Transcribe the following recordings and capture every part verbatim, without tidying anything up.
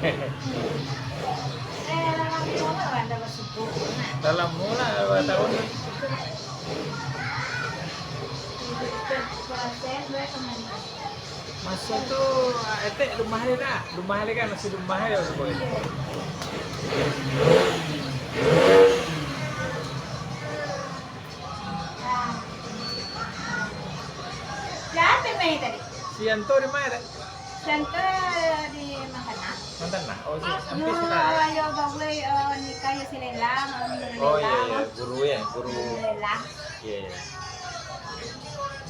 Eh, dalam rumah anda basubuh. Dalam mula dua tahun. Maso tu, ah, etek rumah dia dah. Rumah dia kan masih rumah dia, boy. Siapa main tadi? Si Anto di mana, Dek? Si Anto di Mangkana. Mangkana? Oh, si Anto sudah. Ayo, gawe, eh, nikah ya si Lela, malam ni. Oh, iya, Lela, iya. Guru ya, guru. Lela. Iya, iya.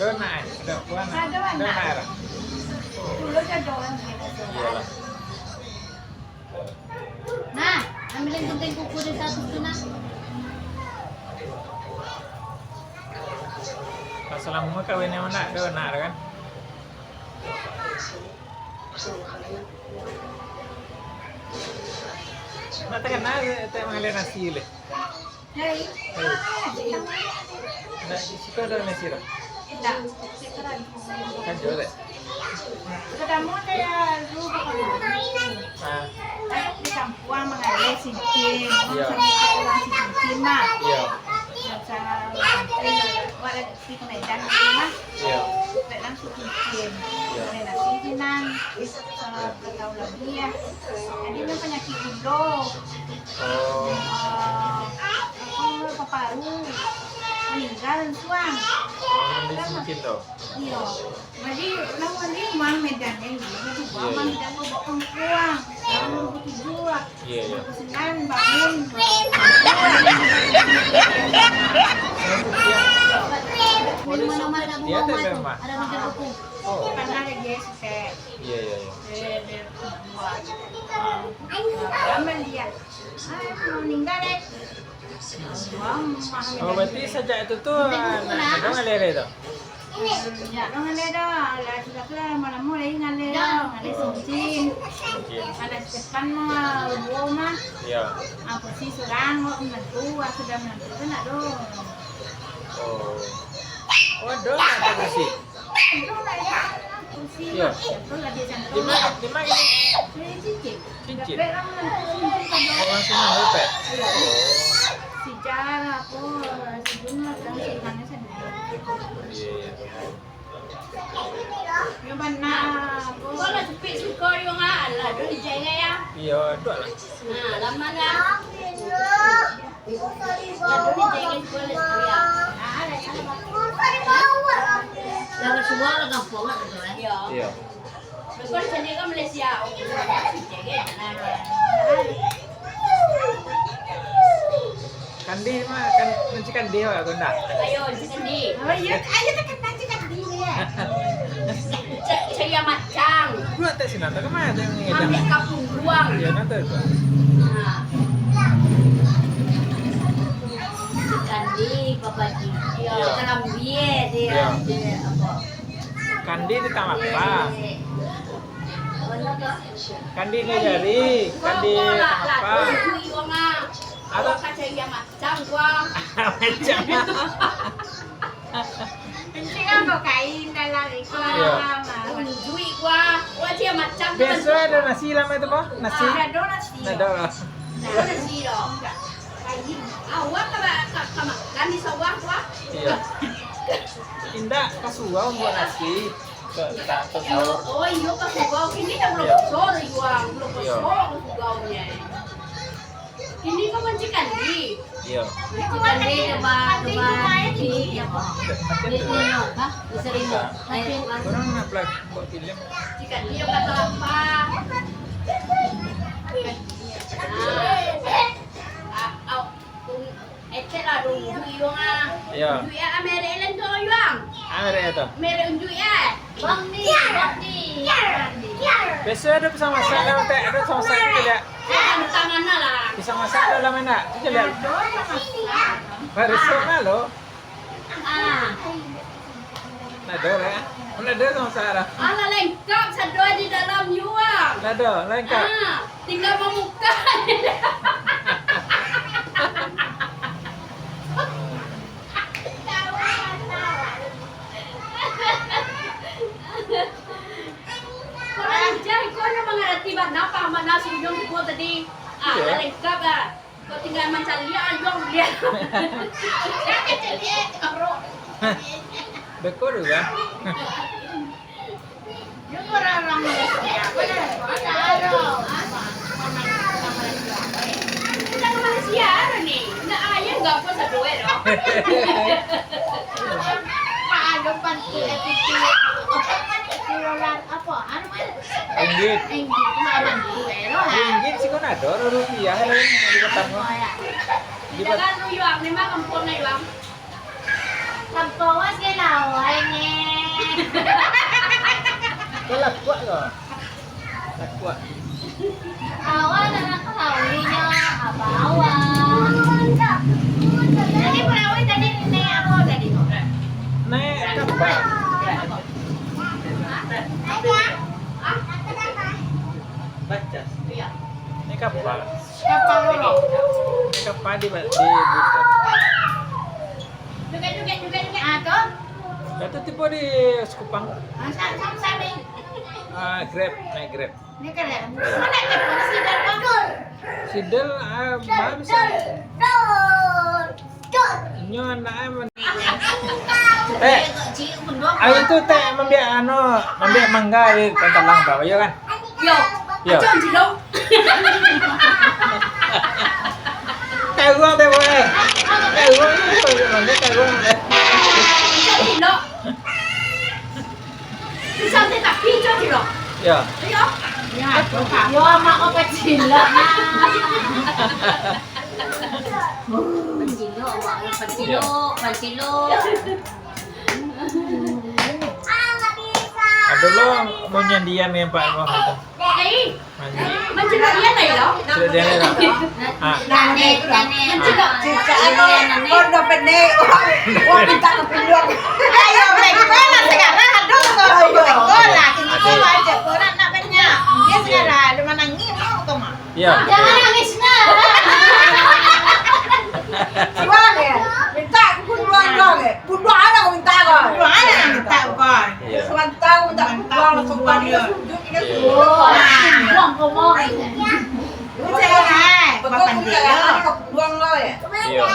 Dona, eh? Ada puan? Ada anak. Dona, eh? Dulu jodoh kan, gitu. Iyalah. Nah, ambilin gunting kuku di satu tu, nah. Pas lamo kawin yang mana? Ada anak ada kan? Nak terkenal, tak mengalir nasi leh. Hei. Hei. Nak di situ ada nasi tak? Indak. Kan jual, eh? Pertama saya lu bakal. Ah. Di kampuang mangaleh cincin. Iya. Sama urang cincin mah. Iya. Sama urang cincin, buat lagi si kemedan gitu mah. Iya. Baik langsung cincin. Iya. Kemedan cincin nang. Iya. Tahu lagi ya. Jadi dia penyakit gulo. Oh. Ah, apa namanya, paparu. Meninggal suang. Oh, di cincin tu. Iya. Jadi, lawan dia mah Medan, eh, gitu. Iya, iya. Mah Medan mau bawa pulang. Iya. Lalu begitu juga. Iya, iya. Senang bangun. Minuman obat, Abu Muhammad tu. Ada makan kerupuk. Oh. Pernah ada dia, sih, Teh. Iya, iya, iya. Eh, dia buat. Lama dia. Ah, meninggal, eh. Oh, berarti sajak itu tu, ah, nak, nak dong alih-alih tu? Indak dong alih doh. Lah, sudah tu lah, lamo-lamo lai ngalih doh. Ngalih cincin. Cincin. Kalau Stepan mah, duo mah. Iya. Ah, posisi surang, kok menantu, ah, sudah menantu tu nak doh. Oh. Oh, doh nak ada kursi? Iya. Di ma-, di ma ini? Cincin. Oh, langsung nang dapat? Iya. Iya, iya. Iya, tu lah. Nah, lama lah. Lah basuo lah gampang lah tu, eh. Iyo. Iyo. Bukan sendiri kan Malaysia. Oh, Kandi mah kan, kunci Kandi awak tu ndak? Ayo, kunci Kandi. Oh, iyo, ayo tekan kunci Kandi ni, ya. Ca-, cari yang macam. Dua tak sini, tak kemana tu yang ngedang? Ambil kapung buang. Iyo, nanti tu. Nah. Kandi, Papa Ji. Iyo. Iyo. Karambia dia, iyo. Dia apa? Kandi di tamapa? Iyo. Kandi di jari, kandi di tamapa? Apo? Macam. Kencing ambo kain dalam iko. Iyo. Unjuik gua. Wajah macam tu. Biaso ado nasi lamo itu, po? Nasi? Ndak ado nasi. Ndak ado lah. Ndak ado nasi doh. Awak ka, ka, ka makan di sawah gua. Iyo. Indak, ka surau buek nasi. Ka, ka, ka sahur. Oh, iyo, ka surau. Kini dah bulan puaso, dah jual. Bulan puaso, ka surau nyo. Kini kau mancik Kandi. Iyo. Mancik Kandi, coba, coba, di, di apo? Di, di, ha? Di Serino. Ayo, Mas. Urang nak buek filem. Mancik Kandi, apa kelapa? Ah, ah, ah. Etek lah, dong, unjuik yuang ah. Iyo. Unjuik ah, merek lain tu yuang. Ah, merek tu. Merek unjuik ah. Bang ni, bang ni. Biaso ado pisang masak lah, Tek. Ado pisang masak tu, Tek. Pisang masak tu lah, mana? Tu je lah. Baru siap lah, lo. Ah. Nado lah. Nado samo sara. Alah, lengkap sado di dalam yuang. Nado, lengkap. Ah, tinggal mamuka. Kurang ajar, kau nak mangarati bana pahaman asuh jo Ah, iyo. Lah lengkap lah. Kau tinggal mancaliak, anjuang buliah. Jangan caliak, jorok. Beko tu kan? Dia orang-orang Malaysia. Apa dah? Mana ada? Hah? Orang Malaysia. Kita ke Malaysia ni. Nak ayah enggak pun satu eh dah. Pak, ada bantu attitude. Attitude orang apa? Anu, eh? Ringgit. Ringgit, cuma bantu eh, loh, ha? Ringgit siko nado, rupiah lah, yang di pertama. Oh, ya. Di Jangan lu, Yuang. Memang kampung lah, Yuang. Kampung was ke lawan, eh. Kau lakuak kau. Lakuak. Awak nak ketahuinya, apa awak? Tadi perawi tadi naik apa tadi tu? Naik kapal. Baca. Naik kapal. Kapal lorong. Naik kapal di, di Buton. Joget, joget, joget, joget. Ah, tu? Kata tiba di Sekupang. Ah, sa-, sa-, sa-, Ah, Grab, naik Grab. Ni kan ya? Mana Grab? Mana Sidel, Bang? Sidel, ah, Bang, Sidel. Inyo anak eh, men-, eh, hari tu teh mambiak anu, mambiak mangga di Tantalang tu, iyo kan? Yo. Yo. Acau cilok. Karuang teh, boy. Karuang teh, boy. Karuang teh. Acau cilok. Pisang teh tapi hijau cilok. Ya. Iyo. Ya, yo, amak kau pacilok. Pacilok, amak kau pacilok, pacilok. Ado lo mau nyandian dengan Pak Imam itu. Hei. Mandi. Mancilok ian lai lo. Cilok ian lai lo. Ah. Nah, nek, nek. Mancilok. Cicak anu, kondo pendek. Wah, minta ke puluang. Ayo, Mek. Mana sekarang? Aduh, ayo. Sekolah. Kini ayo. Sekolah nak banyak. Dia sekarang ada manangis, mau ke mak? Iya. Jangan nangis, nah. Siwal ya. Minta ke puluang lo, ya. Budak anak minta ko. Budak anak minta ko. Iya. Samantang minta buang langsung buang dia. Sujud dia. Iya. Buang ko mo. Bukan lah, eh. Bapak dia. Buang lo ya. Iya.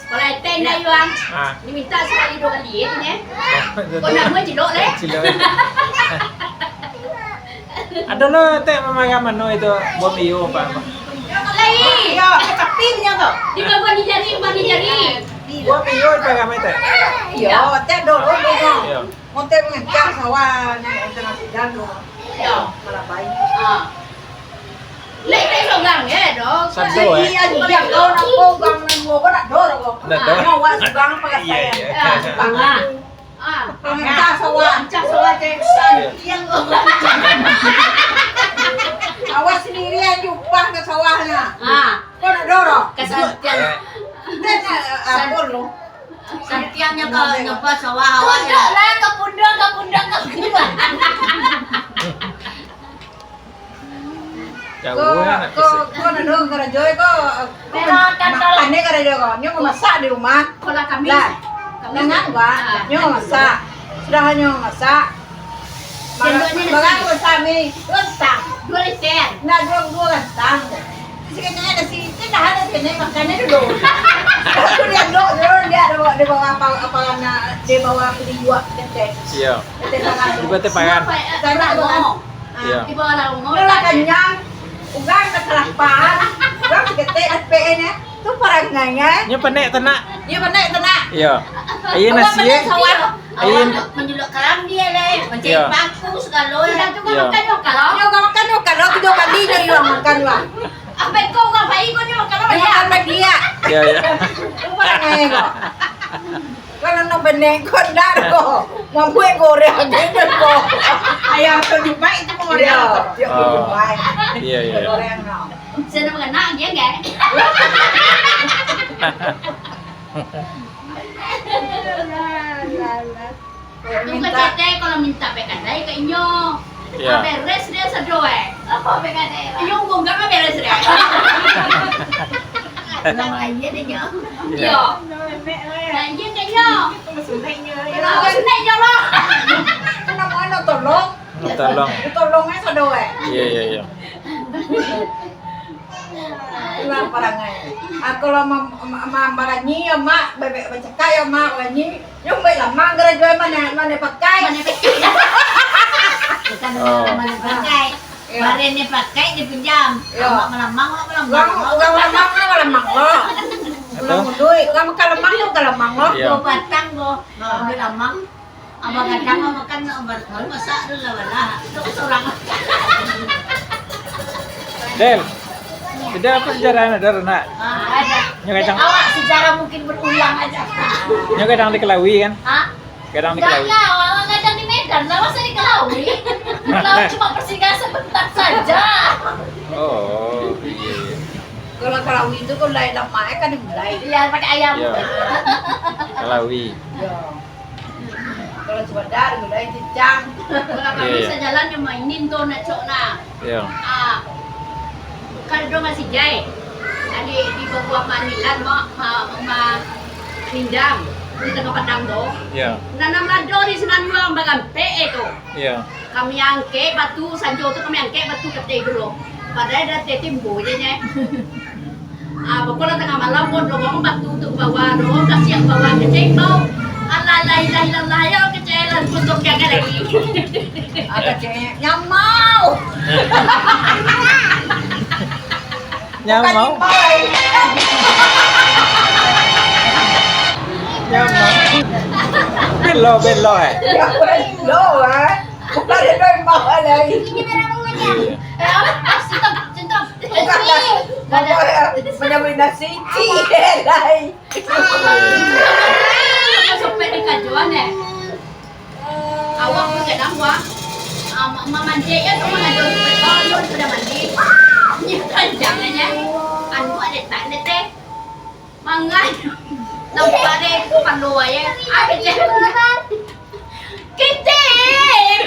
Kalau etek nak yuang, ah, diminta sekali dua kali ya, punya. Kau nama cilok leh. Cilok. Ado lo, tek, mamarah mano itu, buah miu, apa, apa? Lai. Yo, tapi punya tu. Di bawah ni jari, bawah ni jari. Buah miu, apa, apa, tek? Yo, tek, ado lo, tek. Yo. Monte mangancah sawah, ni, monte masih jalo. Yo. Malah baik. Ha. Lai, lai sorang, eh, doh. Sado, eh. Iya, juga, kau nak kau, bang, nang gua, kau nak dor, kau. Nak dor. Nyawa si bang, apa kata ya? Iya, iya. Ah. Bang, ah. Ah. Mancah sawah. Mancah sawah, cek. Santiang kau. Awas sendirian, jupah ke sawahnya. Ah. Kau nak dorong? Ke Santiang. Dia nak, ah, San-, ampun lo. Santiangnyo kau nyupah sawah awak. Tunjuk lah, ke pundak, ke pundak, ke pundak. Jauah nak kau, kau nak dong karajo kau. Pero kan kalau pandai karajo kau. Nyo mamasak di rumah. Kalau kami, lah, kami dengan, Pak. Ah. Nyo mamasak. Sudah nyo mamasak. Barang, barang besar ni, rentang. Dua liter. Nah, dua, dua rentang. Terus katanya ada si, kan dah ada kena makannya dulu. Aku lihat dulu, dulu dia ada bawa, dia bawa apa, apa warna, dia bawa beli dua ketek. Iya. Ketek tangan tu. Juga teh paran. Apa, eh, Tangan orang tu kan. Ngomong. Ah. Iya. Di bawah lah, ngomong. Itulah kenyang. Urang dah kelaparan. Urang seketek S P N ya. Tu parangai, eh? Nyo panek tanak. Nyo panek tanak. Iyo. Aia nasi, eh? Sawah. Aia. Awak manjuluk karambia lai, mancari paku sagalo, eh. Sudah tu, iyo, makan nyo kalau. Nyo makan nyo kalau tigo kali nyo iyo makan lah. Apa kau urang pai kau nyo makan apa ya? Makan bagiak. Iyo, iyo. Tu parangai kau. Kalau nak benek kau ndak doh. Mambuek goreng aja kau. Ayam tu dibaik tu kau. Iyo, iyo, dibaik. Iyo, iyo. Goreng kau. Sudah mengenal dia kan? Kalau minta, kalau minta bekadai ka inyo. Iyo. Beres dia sado, eh. Apa bekadai, Pak? Inyo unggang beres dia. Urang lain inyo. Iyo. Iyo. Nah, iyo ka inyo. Sunat inyo lah. Kan nama anak tolong. Tolong. Tolong, eh, sado, eh. Iyo, iyo, iyo. Itulah parangai. Aku lah mam-, mam-, mam-, baranyi yo, Mak. Bebek bacakak yo, Mak. Baranyi. Yo, baik lamang karajo, mana, mana pakai? Mana pakai? Bukan Oh. Mana pakai. Iyo. Barang ni pakai, dia pinjam. Iyo. Awak malamang, awak malamang. Urang, urang malamang, urang malamang lo. Apa? Urang muduik, urang makan lamang, urang makan lamang lo. Iyo. Dua patang, bo. Ha. Ambil lamang. Abang kadang mau makan, nak bar-, baru masak dulu lah, balah. Itu surang. Del, ada apa sejarah nak, Del, nak? Ah, ada. Nyo kadang Awak sejarah mungkin berulang aja. Nyo kadang di Kelawi, kan? Hah? Kadang di Kelawi. Enggak, awak kadang di Medan lah, masa di Kelawi? Kelawi cuma bersinggah sebentar saja. Oh, iya, iya. Kalau Kelawi itu, kalau lain lama, eh, kan dimulai. Iya, pakai ayam. Iya. Kelawi. Iya. Kalau Sumedang, gulai cincang. Kalau kami Iya, iya. Sajalan yang mainin tu, nak cok nah. Iya. Ah, kalau dong masih jai, di, di bawah Manilan, mak, ma, ma, Nindang, di tengah padang tu. Iya. Nanam lado di sinan urang barampek eh tu. Iya. Kami angkek batu, sanjo tu kami angkek batu kateh tu lo. Padahal dah teh timbo je nye. Ah, pokoknya tangah malam pun dorong batu tu ka bawah, dorong kasiak ka bawah, kecek bau. Alah, la ilaha illallah, yo, kecek lah, pun tu jangan lagi. Ah, kecek, nyamau. Nyamau. Bukan nyamau, eh. Nyamau. Belo, belo, eh. Ya, belo, eh. Bukan nyamau, eh. Iya. Eh, apa? Sintong, sintong. Bukan, bukan, eh, menyamai nasi, cik, eh, lai. Sampai di kajuan, eh. Awak pun kadang, wah. Ah, ma-, mamanjek, ya, tu mangajuan sampai bawah, dia sudah mandi. Ni panjang aja. Anu ada tak ada teh. Mangan. Nampak deh, kepala ayah. Ah, kecil. Kecil.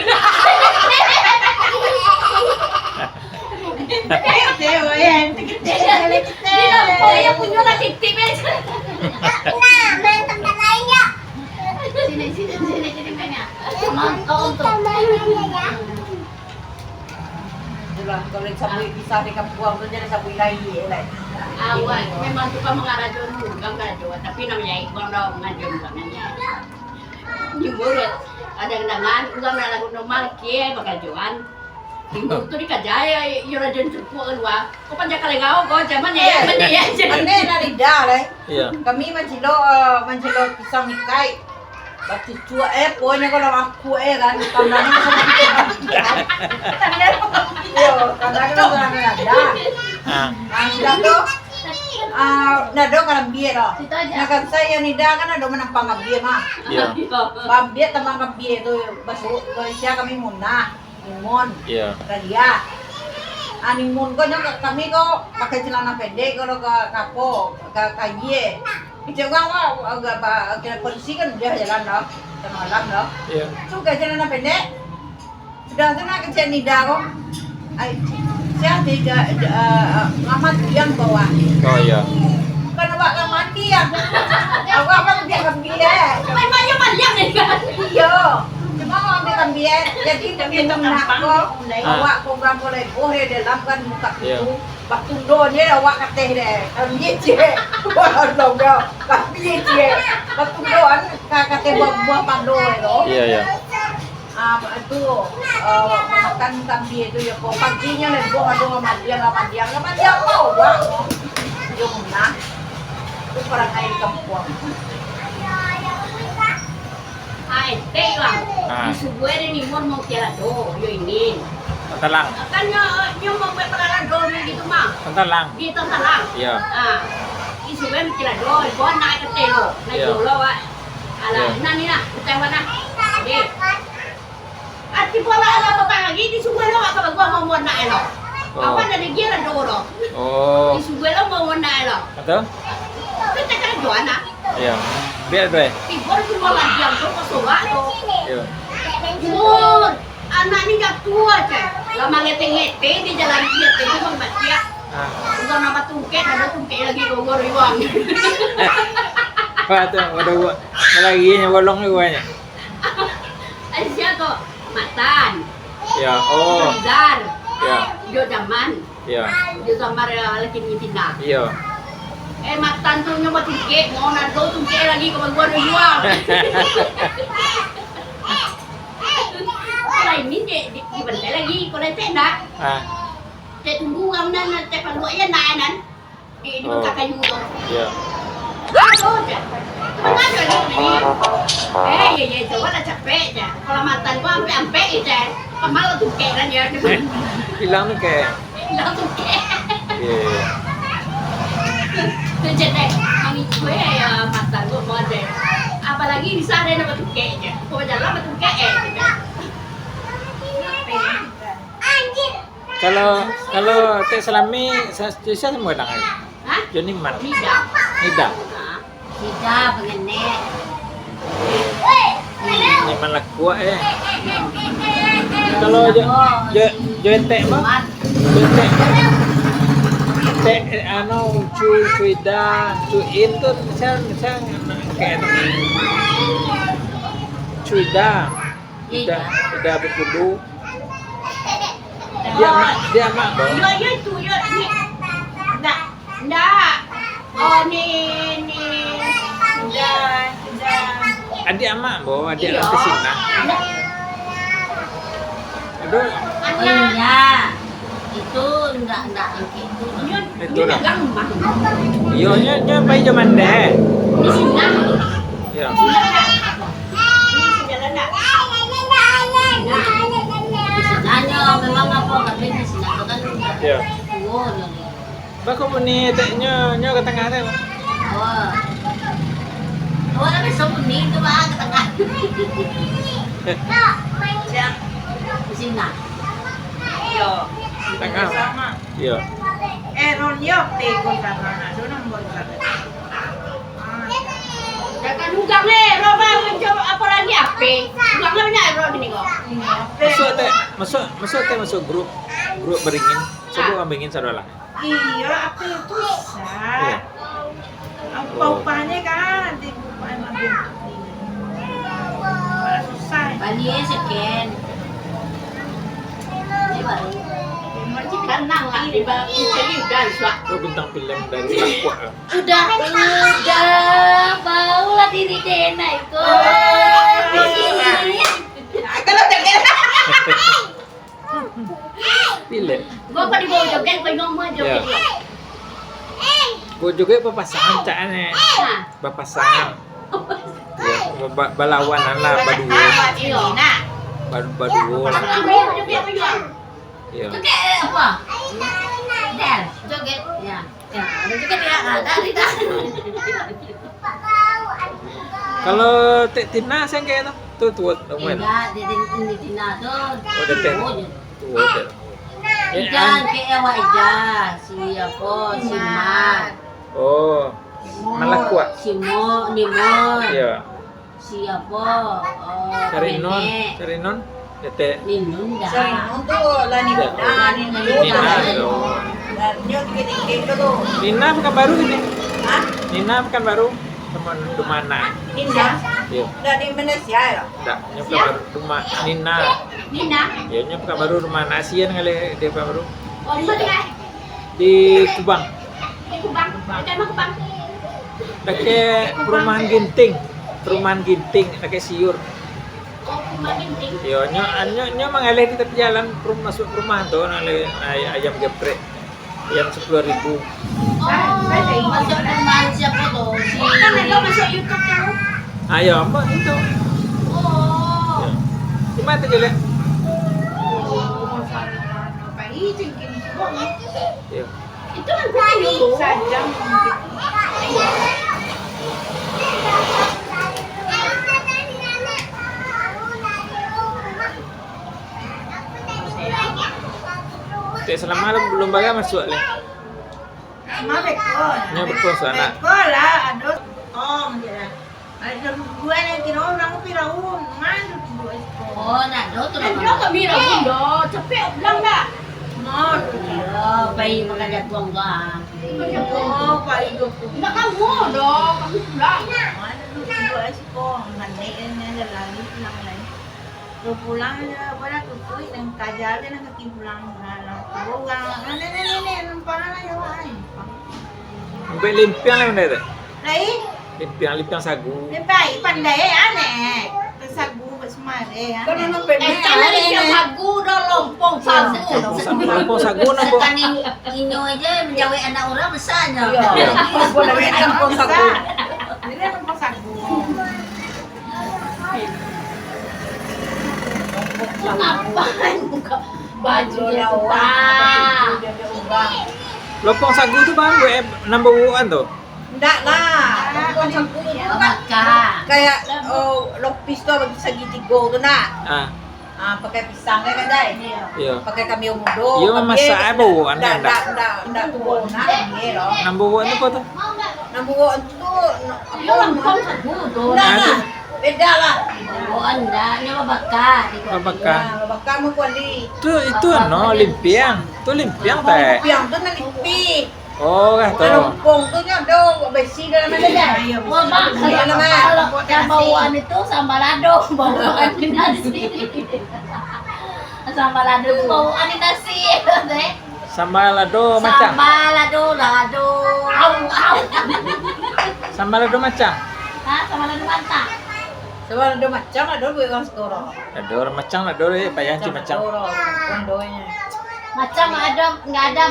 Kecil, ayah. Kecil, kecil. Dia nampak ayah punya lah kecil, eh. Nah, main tempat lain, ya. Sini, sini, sini, sini, sini. Nonton tu. Itulah, kalau sabuik pisah di kampuang tu, jadi sabuik lai, eh, lai. Awak memang tukang mangarajo, tukang karajo, tapi namanya urang dah mangajo, namanya. Nyumbur, kadang-kadang urang dah lagu normal, kie bakarajoan. Timbul tu dikaja, yo, yo rajo cukup kalua. Ko panjang kalegau ko, zaman ya, Eh, zaman ya, zaman. Aneh nak lidah, lai. Iya. Kami mancilok, eh, mancilok pisang ikai. Bacucuak, eh, pokoknya kalau aku, eh, kan, tangannya sama. Tangannya sama. Yo, tangannya sama ada. Ah. Ah, sudah tu, ah, nado kalambia dah. Situ aja. Nah, kan saya ni dah kan ado manampang kalambia mah. Iya. Kalambia tambah kalambia tu, basu-, Malaysia kami munah. Nimun. Iya. Kalia. Ah, nimun ko nyo ka-, kami ko pakai celana pendek kalau ka, ka apo, ka, ka aia. Kecek urang wa-, wa-, agak ba-, kira polisi kan udah jalan dah, tengah malam dah. Iya. Tu ka celana pendek. Sudah tu nak kecek Nida ko. Ai, sia tiga, eh, ngamat yang bawah. Oh, iya. Bukan awak ngamat yang. Awak kan biar lebih, eh. Memangnya maliang ni kan? Iya. Cuma mau ambil kambing, jadi kambing nak ko, Ah. Awak ko urang ko leboh di dalam kan buka Iya. Pintu. Batundo je awak kateh deh. Kambing je. Wah, loga. Kambing je. Batundo kan ka-, kateh buah, buah pando tu. Iya, iya. Ah, tu, ah, makan kambing tu ya, ko paginyo leboh ado madiang, madiang, madiang ko awak. Yo nah. Tu parangai di kampuang. Ah, etek lah. Ah. Di subuah ada nimun mau tiada do, yo ingin. Tantalang. Kan nyo, nyo mau buat paralado gitu mah. Tantalang. Di Tantalang. Iya. Ah. Di subuah mau tiada do, buah nak etek lo. Nah, Iya. Dulu, Wak. Alah, Iya. Nah, ni nah, macam mana? Dek. Ati pala lah petang lagi, di subuah lo, Wak, ka baguah mau buah nak lo. Oh. Apa dari dia lah do lo. Oh. Di subuah lo mau buah nak lo. Betul? Kan tak ada jual nak. Iya. Biar tu, eh. Timbul keluar lagi yang tu, pas surak tu. Iya. Timbul, anak ni jatuh aja. Lama ngete-ngete di jalan dia, dia memang baca. Ah. Udah nama tungkek, ada tungkek lagi, gogor iwang. Apa tu? Ada buat. Lagi yang bolong ni banyak. Aisyah tu, Matan. Ya, oh. Rizal. Ya. Jo Jaman. Iyo. Dio sambar laki ni Cina. Iyo. Eh, matan tu nyo batungkek, mau nado tungkek lagi ka baguah nyo jual. Kalau ini cek di, di bantai lagi, kalau cek ndak. Ah. Cek tunggu urang nan, cek paluak je ndak nan. Di, di Oh. bangka kayu tu. Iyo. Aduh, cek. Tengah je ni. Eh, ye, ye, coba lah capek je. Kalau matan ko ampek-ampek je, cek. Kamal tu kek lah dia. Hilang tu kek. Hilang tu kek. Iyo, iyo. Tu je deh. Mangikui ya matan ko mau deh. Apalagi bisa ada nak batukek je. Kau jalan batukek eh. Kalau, kalau Tek Salami, sa-, sa-, samo gadang ai? Hah? Jo Niman. Nida. Nida. Ha. Nida pengenek. Niman lakuak, eh. Kalau jo, jo, jo Etek mah? Jo Etek. Tek, eh, anu, Cu, Cuida, Cuin tu, misal, misal, kayak Cuida. Ida, Ida Bengkulu. Dia mak, dia mak, Bang. Yo, yo, itu, yo, ni. Ndak, ndak. Oh, ni, ni. Ndak, ndak. Adik amak, Bo, adik Iyo. Aunty Sina. Ndak. Aduh. Anak. Iya. Itu ndak, ndak angkek tu. Itu dah. Iyo, nyo, nyo pai jo mande. Di sini. Iyo. Di sini dah. Nah, nyo memang apo, tapi di sini tu kan Iyo. Tuo nyo ni. Bako bunyi tek nyo, nyo ka tangah tu. Oh. Oh, tapi sabuni tu, Bang, ka tangah. Siap. Di sini. Iyo. Tangah. Sama. Iyo. Eh, Ron, yo, pe ko sama, nak, do nang baru sama. Jangan ugang, eh, Ron, Bang, mencoba apa lagi, ape? Ugang lah banyak, Ron, ini kok. Masuk, Tek. Masuk, masuk, Tek, masuk grup, grup beringin. Coba Ah. Bang beringin, saudara. Iyo, ape itu susah. Iyo. Upah-upahnyo kan, di upah-upah. Susah. Bali seken. Ini baru. Tenang lah, di bawah cari udah, Iswak. Itu bintang film dari Lakuak, kan? Udah, udah, barulah diri dena itu. Oh. Kalau jangan. Pilek. Gua apa dibawa joget, gua ngomong aja. Ya. Gua joget bapasangan, cak, aneh. Nah. Bapasangan. Ya, ba-, ba-, balawanan lah, baduo. Iyo. Ba-, baduo lah. Iyo. Joget apa? Del. Joget. Ya. Ya, ada juga dia. Ah, dari dah. Kalau Tek Tina sangke tu, tu tuo, Samuel. Indak, di, di, di Tina tu. Oh, Tek Tina. Tuo je. Tuo, Tek. Eh, Ijah, an- ke awak Ijah, si apo, si Mat. Oh. Mat Lakuak. Si Mo, ni Mo. Iyo. Si apo? Oh, Sarinon, Nenek. Sarinon, Etek. Ninun dah. Sarinon tu lah Nina. Nina, Nina. Nina, yo. Dan nyo tinggi-tinggi tu. Nina Pekanbaru kini. Hah? Nina Pekanbaru. Teman rumah anak. Nina? Iyo. Dah di Malaysia yo? Dak, nyo Pekanbaru. Rumah Nina. Nina? Yo, nyo Pekanbaru rumah anak sian kali di Pekanbaru. Oh, di mana? Di Kubang. Di Kubang. Dekat mana Kubang? Dekat perumahan Ginting. Perumahan Ginting, dekat Siur. Oh, perumahan Ginting. Yo, nyo, nyo, nyo mangaleh di tapi jalan perum-, masuk perumahan tu, nang le-, ay-, ayam geprek. Ayam sepuluh ribu. Oh, masuk perumahan siapa tu? Si Kan ada masuk YouTube tu. Ayo, ambo itu. Oh. Yo. Di mana tu, Lek? Yo. Itu kan tadi. Tek Salama belum bagai masuk leh. Nyo beko sanak. Beko lah, aduh. Oh, Ai, jam duo nan kiro urang Firaun, mangadu tu duo ekor. Oh, nak do tu. Kan lah, do kami Firaun do, capek pulang dah. Mau tu kiro, pai makan jaguang tu, ah. Makan jaguang. Oh, pai tu. Indak kamu do, kami pulang. Mangadu tu duo ekor, manek nan ado lagi pulang lai. Kalau pulang je, apo dah tutuik dan kaja je nan kaki pulang. Nah, nah, tu urang, nah, ni, ni, ni, ni, numpang lah, ya, wah, numpang. Sampai limpiang lah benda tu? Lain? Limpiang, limpiang sagu. Limpiang, pandai, eh, aneh. Sagu, buat semare, aneh. Kan anak Eh, pendek, kan ada aneh, limpiang aneh. Sagu, dah lompong sagu. Lompong sagu, nampak. Sekarang inyo aja menjawab anak orang besarnya. Iya. Lompong sagu. Jadi, lompong sagu. Ngapain buka baju dia tu, Bang? Lompong sagu tu, Bang, buat nambah uwukan tu? Ndak lah. Lompong sagu tu kan kayak, oh, lopis tu, bagi sagi tigo tu, nak. Ah. Ah, pakai pisang kan, Dai? Iya. Pakai kambing mudo, Iyo, kambing mamasak ai bawuan, ndak, ndak, ndak, ndak tuo, nak, kambing lo. Nambah uwukan tu apo tu? Nambah uwukan tu, na-, apo namanya? Nah, nah. Beda lah. Oh, andaknya babakar. Babakar. Ah, babakar mah kuali. Tu, itu no, limpiang. Tu limpiang, teh. Limpiang tu nan lipih. Oh, lah tu. Kalau lompong tu nyo ado besi dalam ado, dah. Wah, Bang, kalau, kalau yang bawaan itu sambal lado, bawaan nasi. Sambal lado tu bawaan nasi, teh. Sambal lado macang. Sambal lado, lado. Au, au. Sambal lado macang. Ha, sambal lado macang. Sambal lado macang ado buat urang Segoro. Ado urang macang, ado, eh, payah cik macang. Macang ado,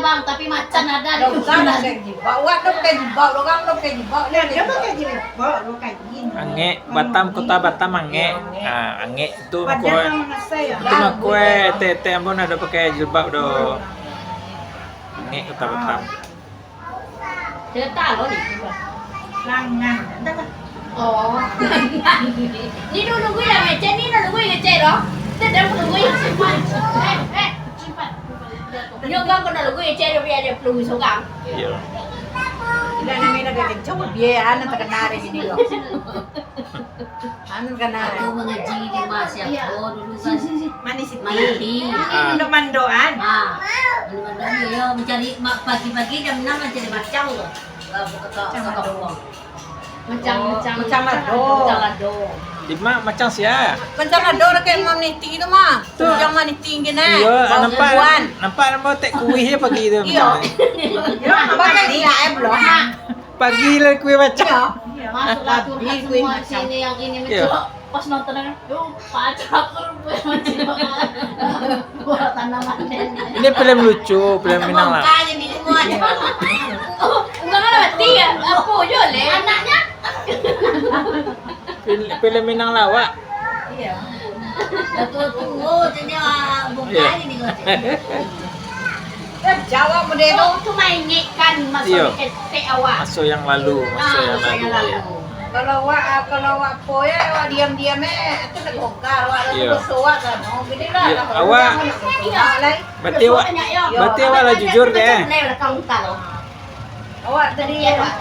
Bang, tapi macan ada. Dah usah lah pakai jilbab. Awak dah pakai jilbab, orang dah pakai jilbab. Ya, dia pakai jilbab, lo kain. Angek, Batam, kota Batam angek. Angek. Ah, angek tu. Padan mako, yang mangasai, ya. Tu mako, eh, etek-etek ambo ndak ado pakai jilbab doh. Angek kota Batam. Cerita lo ni. Langan. Oh. Ni dulu gue lah ngecek, ni dulu gue ngecek lo. Tidak perlu gue simpan. Eh, eh, simpan. Nyo kan kena dulu gue ngecek, tapi ada perlu gue sorang. Iya. Tidak namanya dah kencang, biaya anak terkenal di sini lo. Anu kan, ah. Aku mengaji di Mas, ya. Iya. Oh, dulu kan. Sini, sini, sini. Manis Siti. Manis Siti. Ah. Mando-mandoan. Ah, mando-mandoan, iya, mencari ma-, pagi-pagi jam enam mencari macang tu. Ka, ka, ka, ka kampung. Macang, oh, macang, macang lado. Macang lado. Di ma-, macang sia? Macang lado dekat Mam Niti tu mah. Tu. Yang Mam Niti kan, eh. Iya, nampak, nampak nama tek kuih je pagi tu. Iya. Macang ni. Iya, nampak kan? Iya, eh, belum. Pagi lah kuih macang. Iya. Masuklah curhat semua sini, yang ini. Iya. Pas nonton kan, "Yo, pacak aku kuih macang." Buah tanaman. Ini film lucu, film Minang lah. Bongkar je di semua. Iya. Oh, enggak lah, mati ya? Apa je, Le? Anaknya? Fil-, film Minang lawak. Iya. Dah tua-tua, jadi, ah, bongkar ni, kau. Jawab model tu. Tu, tu maingatkan masa ketek awak. Maso yang lalu, maso yang lalu. Kalau awak, ah, kalau awak po ya, awak diam-diam, eh, tu dah bongkar, awak dah bosok awak kan. Oh, gini lah, awak. Berarti awak, berarti awak lah jujur deh. Awak tadi, Pak.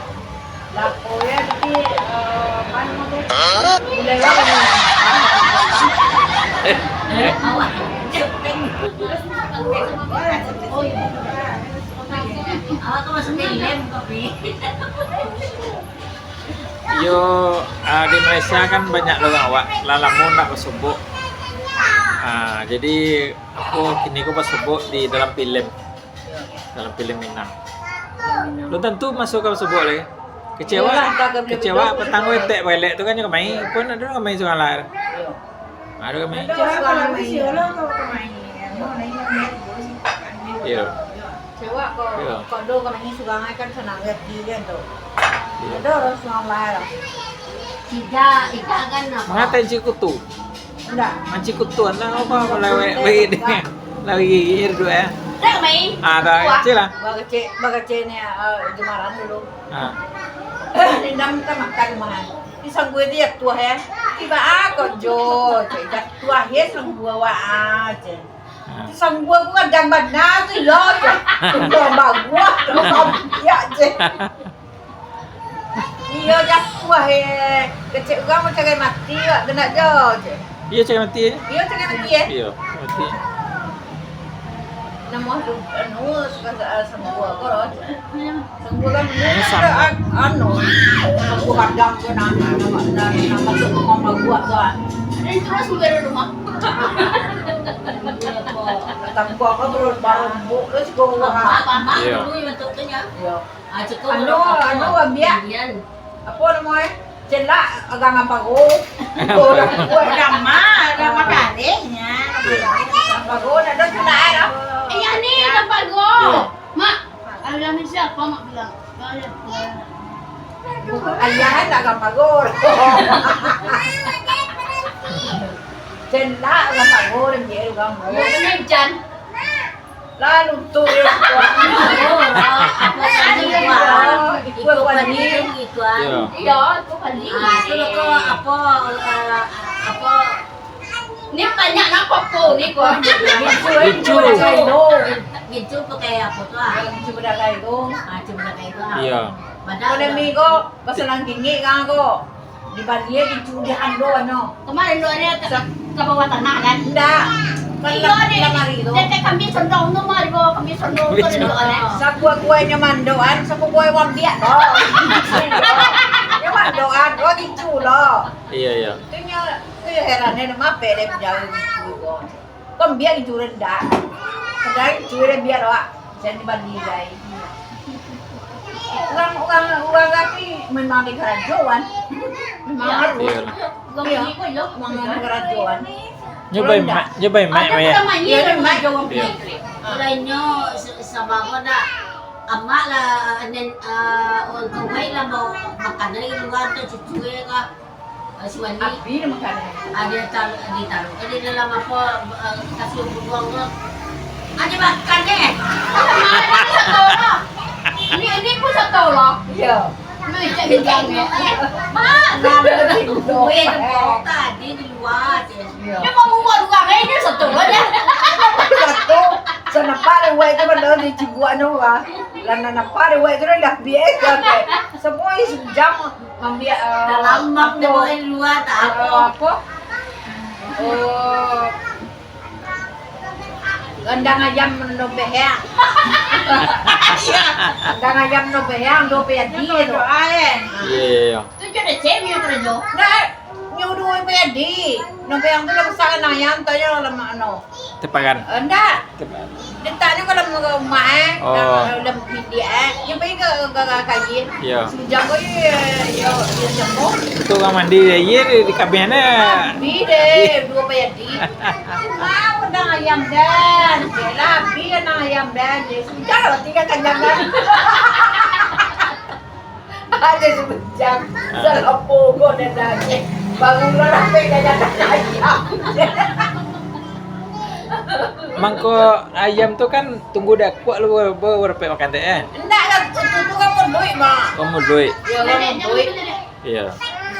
Lapo ya, tapi, eh, apa nama tu? Hah? Mulai lagi. Awak. Awak tu masuk film, tapi. Iyo, ah, di Malaysia kan banyak lo urang awak. Lah lamo ndak basobok. Ah, jadi, aku kini ko basobok di dalam film. Dalam film Minang. Belum tantu masuk ka basobok lai. Kecewa, kecewa patang ko etek balek tu kan nyo kamari. Pun ado kamari surang lai. Ado kamari. Iyo. Kecewa ko, ko ado kamari surang kan sanang ati kan tu. Iyo. Ado urang surang lai. Tidak, tidak kan apa? Mangatai cikutu. Ndak. Mancikutuan lah, apa, melewek baik deh. Lari gigir tu, eh. Dah, Mai. Ah, dah, kecil lah. Bagacek, bagacek ni, eh, Jumatan dulu. Ah. Rindam kan makan Jumatan. Di sanggua dia tuah, eh. Tiba, ah, kok jo, cek, jak tuah, eh, sanggua, wah, ah, cek. Ah. Di sanggua ku kadang bana tu, yo, cek. Kadang baguah, kadang babiak, cek. Iyo, jatuah, eh. Kecek urang mancari mati, wak, kena jo, cek. Iyo, cari mati, eh? Iyo, cari mati, eh? Iyo, mati. Namo lu, anu, suka sa-, sambua ko, lo, cek. Sambua kan, anu, sambua. An-, anu, sambua kadang ko, nah, nah, nah, nah, nah, masuk rumah baguak tu, ah. Ini terus juga ada rumah. Tampak kau turun barang buk tu siko wah. Mamak, mamak Iya. dulu yang bentuk tu nya. Yo. Ah, ciko Anu, kalau anu, apa? Ambiak. Indian. Apo namo eh? Celak agang ampago. Ampago. Ampago, nak ado celak eh. Eh, yang ni ampago. Yo. Mak, ayah ni siapa, Mak bilang? Ayah. Ayah kan agang ampago. Celak agang ampago, dan dia agang ampago. Ayo, kena hujan. Lalu tu, eh. Oh, apa tadi, Tuan? Ikut Tuan ni, Tuan. Iya. Iya, tu Tuan ni. Ah, tu lo ko apa, eh, apa? Ni banyak nak foto ni, ko. Gincu, eh. Gincu. Gincu pakai apa tu, ah? Gincu badagai tu. Ah, gincu badagai tu, ah. Iya. Padahal Kalau udah mi ko, pasal nang gingik kan ko. Di Bali, eh, gincu di hando, ano. Kemarin doannya ke, Sa- ke bawah tanah, kan? Ndak. Kan Iyo, lam-, di, lamari tu. Dekat kambing sondong tu, mah, di bawah kambing sondong tu, Gincu. Doannya. Sabuah kuainyo mandoan, sabuah kuai wambiak, oh. Nyo mandoan, oh, gincu lo. Iya, iya. Tu nyo, tu nyo heran, eh, mape dek jauh gincu ko. Kan biak itu rendah. Padahal itu rendah biak awak. Jadi bali gai. Urang, urang, urang tapi memang di karajoan. Memang Iya. harus. Iya. Urang Iya. bali ko lo. Memang di karajoan. Nyo bai Rendah. mak, nyo bai mak, Ada mak, ya. pernah main Iya, orang mak. Jawa Iya. Pulau. Lainnya se-, sama ko dak. Amak lah, nen, eh, orang tua lah mau makan dari luar tu cucu ya kah. Ah, si Wandi. Abi nyo makan. Ah, dia taruh, dia taruh. Dia dalam apa, eh, kasur buruang tu. Ah, dia makan deh. Ini, ini pun satu lah. Iya. Ini cak hidang ya. Mak, Nah, ada hidung. Weh, tempat tadi di luar je. Iya. Dia mau buat orang, eh, dia satu lah dia. Satu. Saya nampak dia buat itu benda di cibuak tu lah. Lah nak nampak dia buat itu dah biasa. Semua isi jam. Ambiak, eh, Dalam mak apo? Dia bawa di luar, tak eh, apo. apo? Oh. Rendang ayam nobeh ya. Rendang ayam nobeh ya, ndo payadi tu. Iya, iya, iya. Tu je dah cem yang kerja. Dah, nyo ndo payadi. Nobeh yang tu lah besar rendang ayam, tanya lah mak no. Tepakan. Eh, ndak. Tepakan. Letaknyo ka dalam rumah, eh. Oh. Dalam, dalam bilik, eh. Nyo pai ka, ka, ka kain. Iya. Sujam ko, iyo, iyo, iyo, samo. Itu urang mandi, iyo, di, di kabeh ne. Abi deh, duo payadi. Ah, rendang ayam den. Jelah, abi rendang ayam den. Yo, sudah lah, tinggal kanyang den. Ada sebujang, salapo ko dan daging. Baru lah sampai kanyang ayam. Mangko ayam tu kan tunggu dah kuat lu, baru, baru dapek makan teh, eh? Ndak lah, tu, tu, tu kan muduik, Mak. Oh, muduik. Ya, kan muduik. Iya.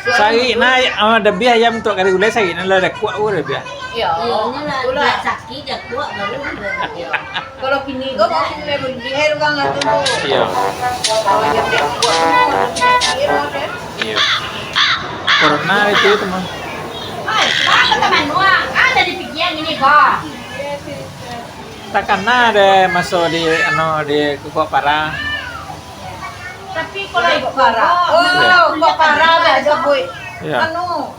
Sari nah, ah, lebih ayam tu kari gulai sari nah lah dah kuat pun lebih. Ya, Iya, itulah. Sakit dah kuat baru. Kalau kini ko, kalau kini beli hai urang lah tu. Iya. Kalau ayam dah kuat, dia mau deh. Iya. Corona itu, teman. Oi, apa teman uang? Ada di pikiran ini, Bang. Takana deh maso di, anu, di Kukok Parah. Tapi kalau Kukok Parah. Oh, Iya. Kukok Parah dah sebut. Iya. Anu,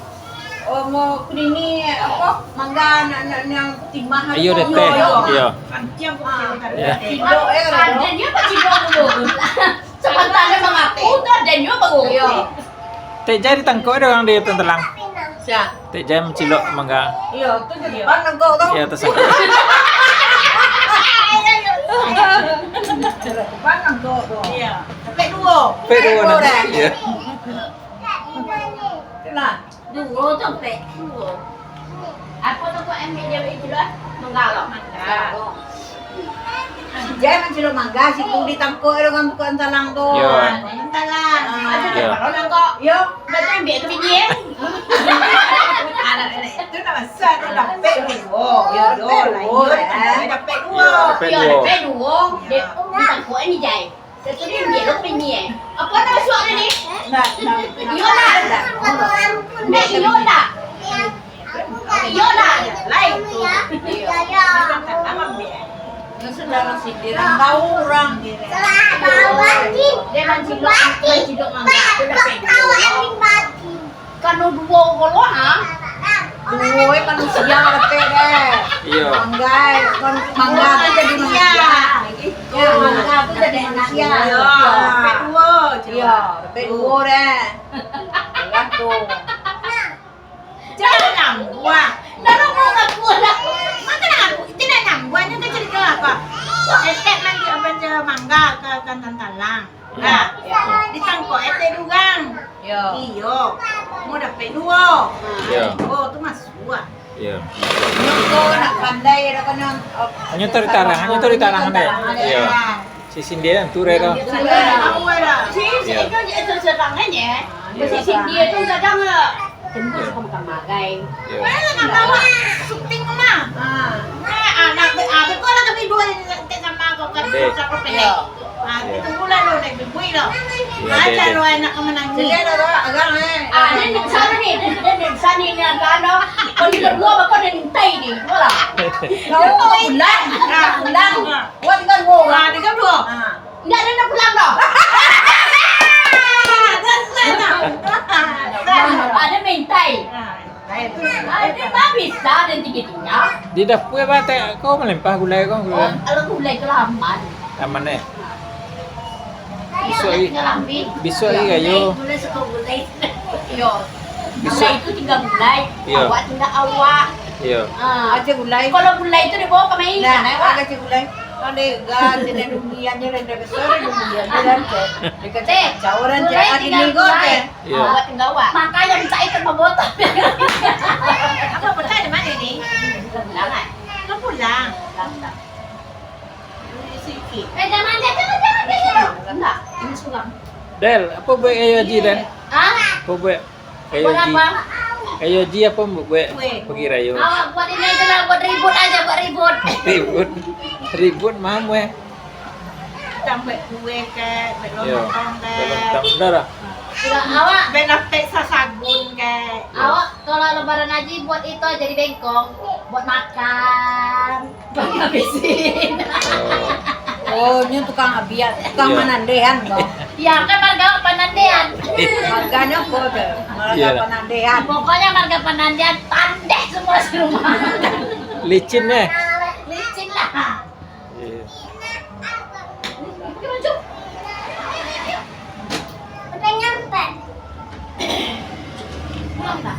oh, mau kini apa? Mangga nak, nak, yang timah Iyo, tu. Deh, teh. Iyo. Iya. Antiang kok Ah. kira-kira. Iya. Kilo, eh, kalau Ada dia apa kilo dulu? Sebentar dia mengaku, tu ada dia baru. Iya. Tek Jai ditangkok ada urang di Tantalang. Sia? Tek Jai mancilok mangga. Iyo, tu jadi pan nangkok tu. Iyo, tersangkut. Pan nangkok tu. Iyo. Sampai duo. Sampai duo Sampai duo nanti. Dah. Iyo. Itulah. Duo tu, Pek. Duo. Apo tu kok ambil dia itu lah? Mangga lah, mangga. Mangga. Si Jai mancilok mangga, situ ditangkok dek urang buka Tantalang tu. Yo. Ah, Tantalang. Ah. Ada Yo. Tantalang kok. Yo. Dah tu ambil tu bini, eh? Anak-anak itu nak masak tu dapek duo. Yo, dapek duo, eh. Dapek duo. Yo, dapek Yo, duo. Dapek duo. Yo. Dek, ditangkok ni, Jai. Satu ni dia lo pini, eh. Apa nama suara ni? Nah, nah, Yola. Nah, Yola. Yola. Lain tu. Dia saudara sindiran tahu orang. Dia mancilok, mancilok mangga. Dia dah pegang. Kano duo kolo, ha? Duo, eh, manusia dapek deh. Iyo. Mangga, eh, kon-, mangga tu jadi manusia. Yo, mangga tu jadi manusia. Iyo, dapek duo, iyo, dapek duo deh. Iyo tu. Jan nyambuang. Dah lamo ngaku dah. Mangga nak ngaku? Jan nyambuang, nyo kan carito apo? Etek mangga, apo, mangga ka kandang talang. Nah, ditangkok etek urang. Iyo. Iyo. Mau dapek duo. Iyo. Duo tu masuak. Iyo. Nyo ko nak pandai dah kan, oh. Hanyo tu ditarang, hanyo tu ditarang deh. Iyo. Si Cindy kan tu deh tu. Iyo. Iyo. Si Cindy tu kadang, eh, tunggu suka makan magai. Iyo. Eh, nak bawa syuting mah. Ah. Eh, anak be-, ah, betul lah kami duo ni, sama kau kan, dek. Sama kau pendek. Iyo. Ah, iyo. Kita mula lo, naik bebui lo. Iyo, aja dek, lo dek. Anak kau menangis. Jadi ada lo, agak, eh. Ah, ni, ni, sana ni, ni, ni, ni, sana ni, ni, agak lo. Kau ni berdua, bakal ada mintai ni, dua lah. Kau pulang, ah, pulang. Wah, tinggal duo. Ah, tinggal duo. Ah. Nggak ada nak pulang dah. Ada mintai. Ah, mintai. Ada mah bisa dan tiga-tiga. Di dapur apa, Tek? Kau melempah gulai kau, gulai? Oh, kalau gulai tu lah aman. Aman, eh? Bisuak hari, bisuak hari rayo. Gulai suka gulai. Iyo. Bisuak. Gulai itu tinggal gulai. Iyo. Awak tinggal awak. Iyo. Ah. Aja gulai. Kalau gulai itu dibawa ke main, nah, kan, awak? Aja gulai. Kalau lega, jadi dunia ni rendah besar, dunia ni rendah. Dekat kacau orang, gulai jadi tinggal gulai. Iyo. Awak tinggal awak. Makanya minta ikut memotong. Apa pecah di mana ni? Pulang, kan? Pulang. Pulang. Eh, jangan, jangan, jangan, jangan. Enggak, ini suram. Del, apa buat kayu Haji, Del? Hah? Apa buat kayu Haji? Buat apa? Kayu Haji apa buat? Kue. Pagi raya. Awak buat ini aja lah, buat ribut aja, buat ribut. Ribut? Ribut, mam, weh. Tambah kue ke, buat lontong ke. Iyo. Buat lontong, dah lah. Sudah, awak. Buat lapek sasagun ke. Iyo. Awak kalau lebaran haji buat itu aja di bengkong, buat makan. Bang habisin. Oh. Oh, nyo tukang abiak, tukang manandehan, Bang. Iyo, kan marga panandehan. Marganyo apo tu? Marga panandehan. Pokoknyo marga panandehan, tandeh semua di rumah. Licin, eh? Licin lah. Iyo. Pulang dah.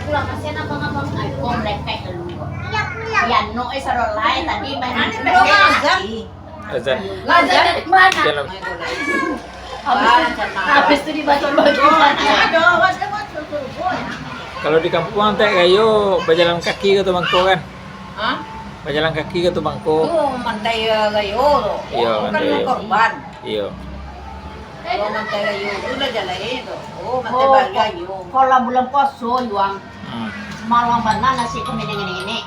Pulang, kasihan abang-abang. Ai, kau melekek dulu. Iya, pulang. Iya, no, eh, sarolai tadi main. Ane belum azan. Azan. Azan dari mana? Dalam. Habis, habis tu dibaca-baca. Kalau di kampuang, Tek, kayo bajalan kaki ka tu mangko kan? Hah? Bajalan kaki ka tu mangko. Tu mantai rayo tu. Iyo, mantai rayo. Bukan korban. Iyo. Kalau mantai rayo tu lah jalai tu. Oh, mantai rayo. Kalau bulan puaso, Yuang. Hmm. Malang bana nasi kami dengan ini.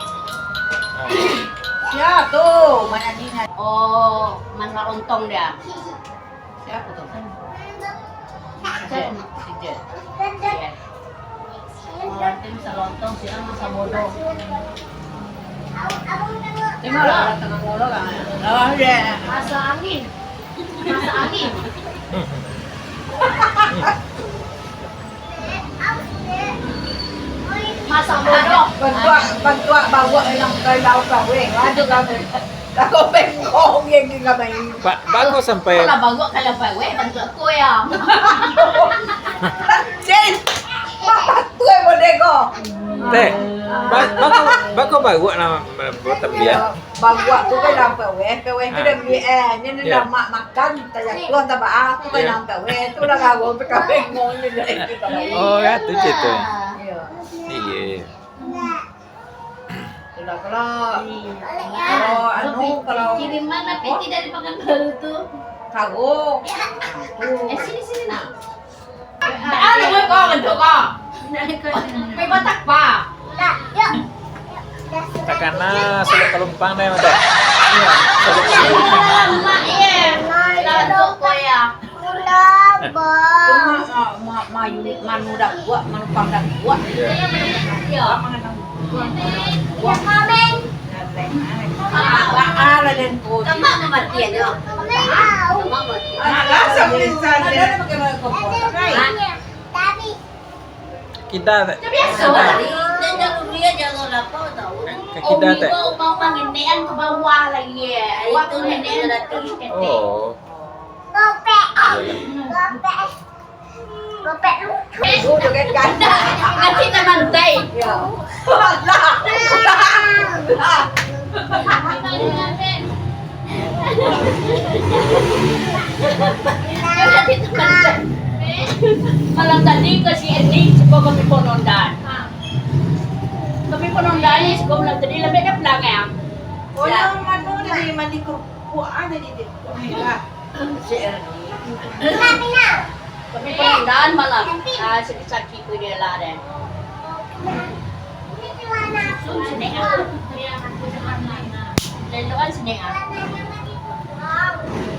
Hmm. Sia tu, manyanyi. Oh, man marontong dia. Siapa tu? Ijat. Ijat. Ijat. Oh, nanti bisa lontong, siang masa bodoh. Tengoklah, tengah ngolok lah. Lawan dia. Masa angin. Masa angin. Masa bodoh. Bantuak, bantuak bawak dalam kai laut kawin. Aduh, kawin. Kalau bengkok, dia gila main. Pak, bagus sampai. Kalau bawak, kalau bawak, bantuak kau ya. Cin, bapak tu yang bodeh kau. Teh, ba-, bagus, bagus bawak nama buat terbiak. Baruak tu kan dalam paweh, paweh tu dah ambiak, eh, nyo ni dah mak makan, tajatuah, tabaa, tu kan dalam paweh, tu lah gawa tu kabeng mo nyo dari tu paweh. Oh, ya, tu cerita. Iyo. Iyo. Itulah kalau, kalau anu, kalau kiriman lah piti dari Pekanbaru tu. Karo. Tu. Eh, sini, sini, nak. Ah, lu kau bentuk kau. Pergi batak, Pak. Takana sudah pelumpang deh, Mak. Sudah pelumpang. Iya. Sudah bentuk kau ya. Mak, mak, mak, mayu, manu dah kuat, manumpang dah kuat. Iya. Iya. Kita tak. Biasa lah. Jago lapau tau. Ka kida, Tek. Umi ko umang pangendekan ka bawah lagi, eh. Awak tu ngenekan ka atas. Oh. Gopek. Gopek. Gopek. Nanti teman tai. Ya. Alah. Malam tadi ka si Erni, siko ka pi pondok ondan. Ka pi pondok ondan ni, siko malam tadi, lambek dah pulang, ya? Oh, yang mano tadi, mandi kerupuk, ah, tadi tu. Si Erni. Ka pi pondok ondan malam. Ah, sakit-sakit. Itu dia lah, deh. Sun sini, ah. Lelok kan sini, ah.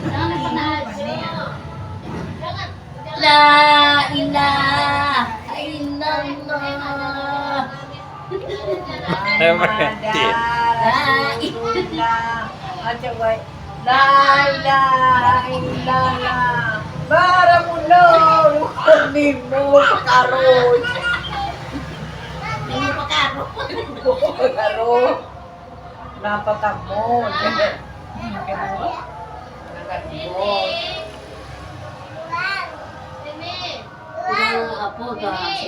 Jangan pernah sini, ah. La ilaha illallah. Hebat. La ilaha. Macam baik. La ilaha illallah. Baramulo rukun limo pakaro. Limo pakaro. Limo pakaro. Nan partamo, nan kaduo. Nan kaduo.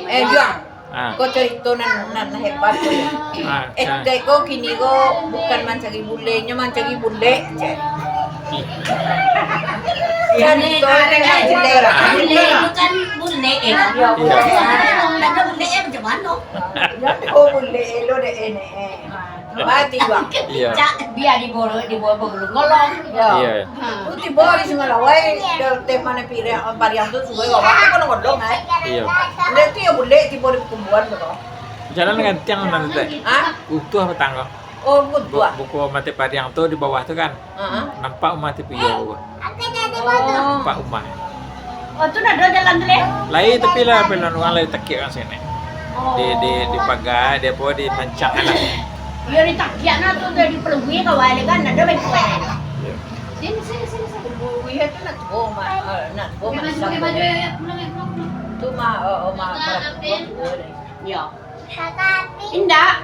Eh, Juang. Ah. Ko carito nan, nan hebat ko, yo. Ah, Etek ko kini ko bukan mancari bule, nyo mancari bulek, cek. Ih. Carito nan bulek. Bulek tu kan bulek, eh. Iyo. Kalau ndak ado bulek, eh, macam mano? Yo, ko bulek lo dek enek, eh. Mati, Bang. Iyo. Cak, bia dibawa, dibawa bagulung-golong. Yo. Iyo. Ha. Tu tibo di Sungai Lawai, di teh mano piriang, pariang tu, Sungai Lawai, kan kodong-kodong, ai. Iyo. Ndak tu yo bulek tibo di perkumpulan tu, toh. Jalan gantiang mano, Tek? Hah? Utuh apo tangga? Oh, Bu-, buah. Buko mati pariang tu di bawah tu, kan? Heeh. Nampak umah Tipio ko. Oh. Nampak umah. Oh, tu nado jalan tu, leh? Lai, tapi lah, pelon urang lai takiak kan sini. Oh. Di, di, di pagar, di apo, di pancang kan lah. Iyo, di takiak nah tu, di pelugui ka wali kan, nado bengkok. Iyo. Sini, sini, sini, sini. Pelugui tu nak tuo, Mak. Ah, nak tuo, Mak. Baju, baju, baju, pulang, pulang, pulang. Tu, Mak, oh, oh, Mak, Mak, tuo, tuo, deh. Iyo. Indak.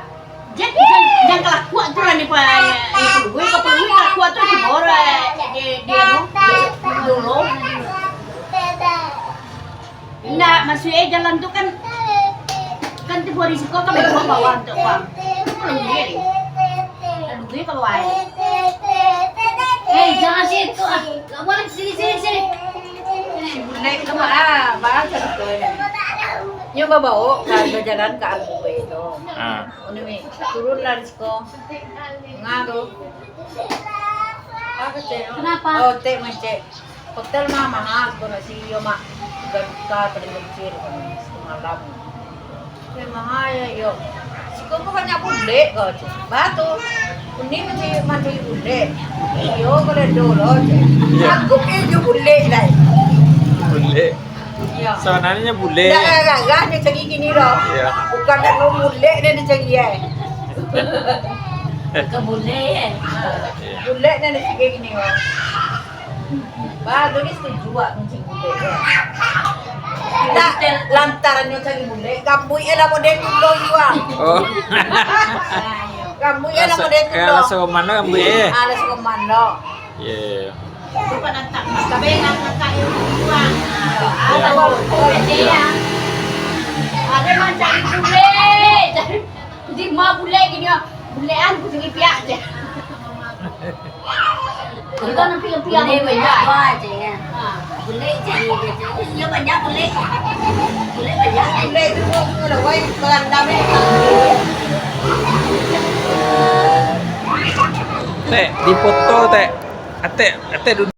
Jan, jan, jan kalakuak tu lah ni, Pak. Ni pelugui, ka pelugui kalakuak tu di bawah, di, di, anu, di, di dulu. Indak, maksudnyo jalan tu kan, kan tibo di siko kan bawah, bawah tu, Pak. Pelugui ni. Pelugui ka bawah. Eh, jangan situ, ah. Gak boleh, sini, sini, sini. Sini. Naik ke mana? Bahasa betul. Nyo babaok ka bajalan ka Albuquerque tu. Ah. Uni, turunlah di siko. Ngadu. Apa, Cek? Kenapa? Oh, Tek, Mak, Cek. Hotel mah mahal, siko nasi iyo, Mak. Tiga juta paling kecil, satu malam. Memang ayo, iyo. Siko ko banyak bulek ko, Cek. Batu. Uni mancari, mancari bulek. Iyo, kalau dulu, Cek. Iyo. Aku pun iyo bulek, lai. Bulek. Iyo. Sabananyo bulek. Ndak gagah, nyo cari kini, doh. Iyo. Bukan dak mau bulek, dah dicari, eh. Bukan bulek, eh. Iyo. Bulek, dah dicari kini, doh. Bah, tu ni setuju awak mancing bulek, yo. Ndak, lantaran nyo cari bulek, gambuik e lah model tu lo jua. Oh. Gambuik e lah model tu lo. Rasa, rasa roman lo gambuik e. Ah, rasa roman lo. Ye. Tu panatang. Tapi nak makan yang kurang. Ada bau, bau dia. Ada mancari bulek. Di ma bulek gini, oh. Bulekan kucing ipiak je. Itu kan piak-piak bulek banyak, Cek, ya. Ha. Bulek cari je, Cek. Iyo, banyak bulek. Bulek banyak. Bulek tu, kalau wai, berandam, eh. Tek, di foto, Tek. Atek, Atek duduk.